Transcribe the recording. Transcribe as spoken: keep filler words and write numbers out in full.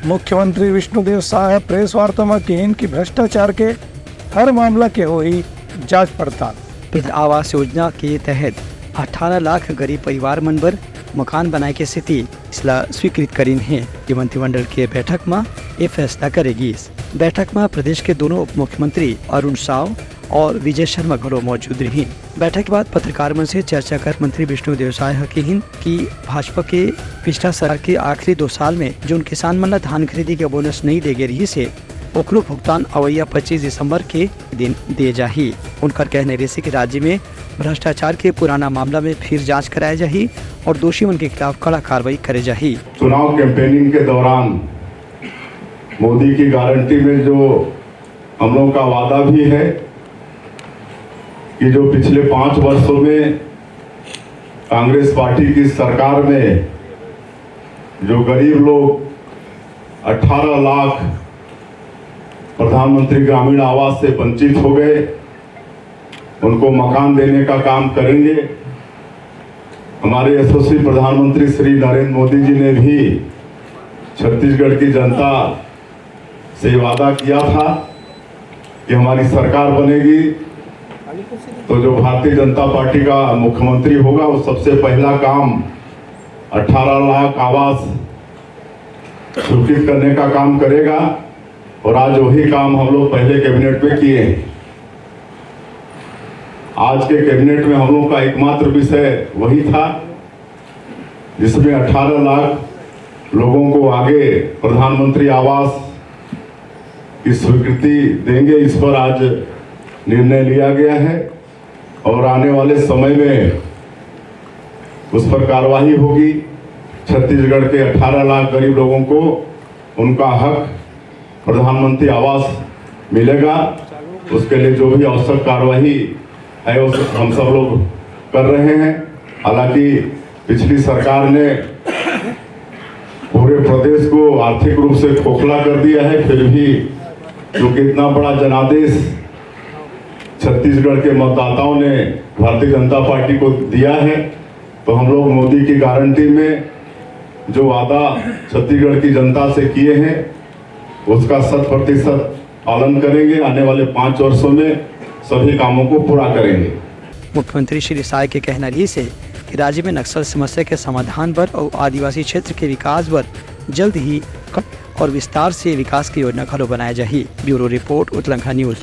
मुख्यमंत्री विष्णुदेव साय ह प्रेस वार्ता म किहिन कि भ्रष्टाचार के हर मामला के होही जांच पड़ताल। प्रधान आवास योजना के तहत अठारह लाख गरीब परिवार मन बर मकान बनाए के स्थिति इसला स्वीकृत करिन हे। ये मंत्रिमंडल के बैठक म ये फैसला करे गिस। बैठक म प्रदेश के दोनों उप मुख्यमंत्री अरुण साव और विजय शर्मा घलो मौजूद रहिन। बैठक के बाद पत्रकार मन से चर्चा कर मंत्री विष्णुदेव साय ह किहिन कि भाजपा के पिछला सरकार के आखिरी दो साल में जोन किसान मन ला धान खरीदी के बोनस नइ दे गे रिहिस हे, ओकरो भुगतान अवइया पच्चीस दिसंबर के दिन दे जाही। उनकर कहना रिहिस कि राज्य में भ्रष्टाचार के पुराना मामला में फिर जांच कराए जाही और दोषी मन के खिलाफ कड़ा कार्रवाई करे जाही। चुनाव कैंपेनिंग के दौरान मोदी की गारंटी में जो हम लोगों का वादा भी है कि जो पिछले पाँच वर्षों में कांग्रेस पार्टी की सरकार में जो गरीब लोग अठारह लाख प्रधानमंत्री ग्रामीण आवास से वंचित हो गए, उनको मकान देने का काम करेंगे। हमारे यशस्वी प्रधानमंत्री श्री नरेंद्र मोदी जी ने भी छत्तीसगढ़ की जनता से वादा किया था कि हमारी सरकार बनेगी तो जो भारतीय जनता पार्टी का मुख्यमंत्री होगा, वो सबसे पहला काम अठारह लाख आवास स्वीकृत करने का काम करेगा। और आज वही काम हम लोग पहले कैबिनेट में किए हैं। आज के कैबिनेट में हम लोग का एकमात्र विषय वही था जिसमें अठारह लाख लोगों को आगे प्रधानमंत्री आवास की स्वीकृति देंगे, इस पर आज निर्णय लिया गया है और आने वाले समय में उस पर कार्रवाई होगी। छत्तीसगढ़ के अठारह लाख गरीब लोगों को उनका हक प्रधानमंत्री आवास मिलेगा। उसके लिए जो भी आवश्यक कार्रवाई है, उस हम सब लोग कर रहे हैं। हालांकि पिछली सरकार ने पूरे प्रदेश को आर्थिक रूप से खोखला कर दिया है, फिर भी क्योंकि इतना बड़ा जनादेश छत्तीसगढ़ के मतदाताओं ने भारतीय जनता पार्टी को दिया है, तो हम लोग मोदी की गारंटी में जो वादा छत्तीसगढ़ की जनता से किए हैं, उसका शत प्रतिशत पालन करेंगे। आने वाले पाँच वर्षों में सभी कामों को पूरा करेंगे। मुख्यमंत्री श्री साय के कहना रिहिस हे कि राज्य में नक्सल समस्या के समाधान बर अउ आदिवासी क्षेत्र के विकास बर जल्द ही क-, और विस्तार से विकास की योजना घलो बनाए जाही। Bureau report, Utlangha news.